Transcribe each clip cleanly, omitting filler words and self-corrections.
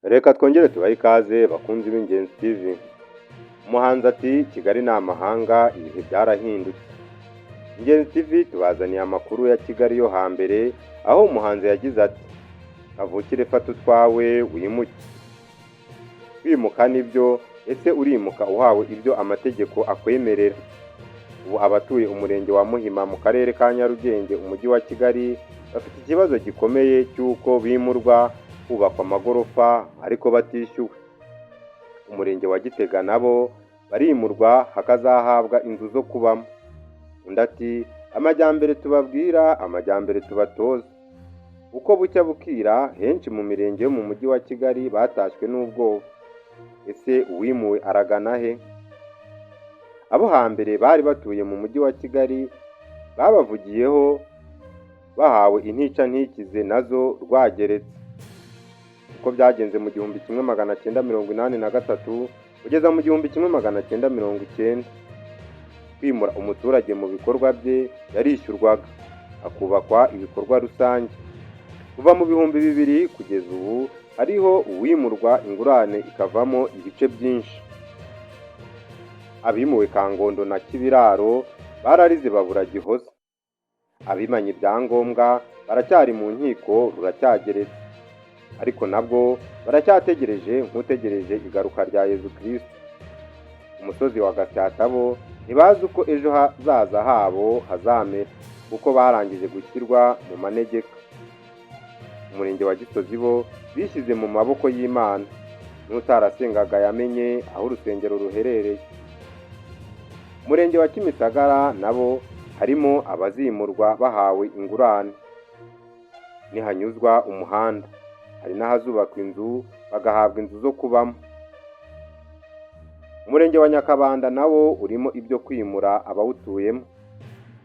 Reka twongere tubahe ikaze, bakunzi b'Ingenzi TV. Umuhanzi ati: "Kigali ni amahanga, ibihe byarahindutse." Ingenzi TV tubazaniye amakuru ya Kigali yo hambere, aho umuhanzi yagize ati: "Kavukire, fata utwawe wimuke." Kwimuka nibyo, ese urimuka uhawe ibyo amategeko akwemerera? Ubu abatuye umurenge wa Muhima mu karere ka Nyarugenge, umujyi wa Kigali, bafite ikibazo gikomeye cy'uko bimurwa hubakwa amagorofa ariko batishyuwe. Umurenge wa Gitega nabo barimurwa hakazahabwa inzu zo kubamo. Undi ati: "Amajyambere tubabwira, amajyambere tubatoza." Uko bucya bukira, henshi mu mirenge yo mu mujyi wa Kigali batashywe n'ubwoba. Ese uwimuwe aragana he? Abo hambere bari batuye mu mujyi wa Kigali babavugiyeho bahawe intica ntikize nazo rwageretse. Uko byagenze mu 1983 kugeza mu 1990, kwimura umuturage mu bikorwa bye yarishyurwaga, hakubakwa ibikorwa rusange. Kuva mu 2000 kugeza ubu hariho uwimurwa ingurane ikavamo ibice byinshi. Abimuwe Kangondo na Kibiraro bararize babura gihoza. Abimanye ibyangombwa baracyari mu nkiko, ruracyageretse, ariko nabwo baracyategereje nk'utegereje igaruka rya Yezu Kristo. Umusozi wa Gatsata bo ntibazi uko ejo hazaza habo hazamera, kuko barangije gushyirwa mu manegeka. Umurenge wa Gisozi bo bishyize mu maboko y'Imana, n'utarasengaga yamenye aho urusengero ruherereye. Umurenge wa Kimisagara nabo harimo abazimurwa bahawe ingurane nihanyuzwa umuhanda, hari n'ahazubakwa inzu bagahabwa inzu zo kubamo. Umurenge wa Nyakabanda nawo urimo ibyo kwimura abawutuyemo.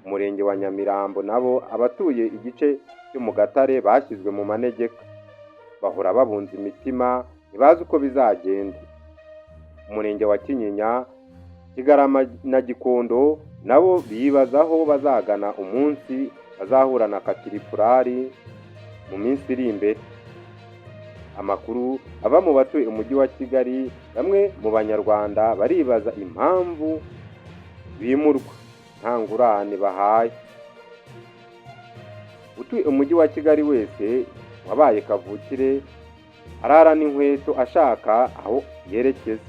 Umurenge wa Nyamirambo nabo abatuye igice cyo mu Gatare bashyizwe mu manegeka, bahora babunza imitima, ntibazi uko bizagenda. Umurenge wa Kinyinya, Kigarama na Gikondo nabo bibaza aho bazagana umunsi bazahura na katiripurari mu minsi iri imbere. Amakuru ava mu batuye umujyi wa Kigali, bamwe mu Banyarwanda baribaza impamvu bimurwa nta ngurane bahaye. Utuye umujyi wa Kigali wese wabaye kavukire ararana inkweto ashaka aho yerekeza.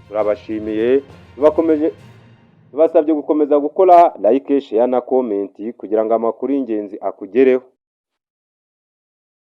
Turabashimiye, tubakomeje, tubasabye gukomeza gukora like, share na comment kugira ngo amakuru y'ingenzi akugereho.